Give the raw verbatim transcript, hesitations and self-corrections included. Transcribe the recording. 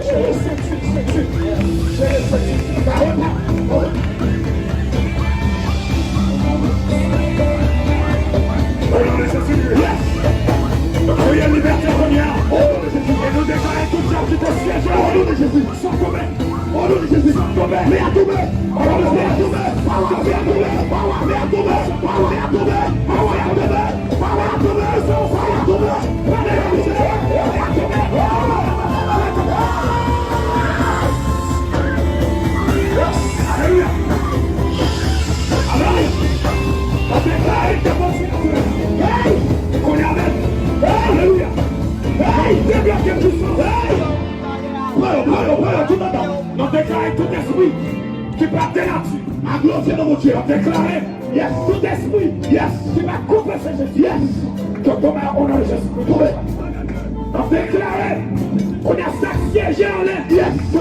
Sere senti, senti. Sere senti. Parole, parole. Yes! Kriye libète kounye a. E nou deklare tout djab ki te syeje. Sòt tonbe. Sòt tonbe. Men a tonbe. Men a tonbe. Men a tonbe. Alelouya. Alelouya. Mwen deklare ke Bondye ap fè. Hey! Kounye a menm. Hey! Alelouya. Hey! Debloke pwisans. Hey! Pran yo, pran yo, pran yo, tout andan. Mwen deklare tout espri ki pa de nati. A glorifye non Bondye. Mwen deklare. Yes. Tout espri. Yes. Ki pa konfese Jezi. Yes. Ke tonbe o non de Jezi. Tonbe. Mwen deklare. Kounye a sa k syeje anlè. Yes.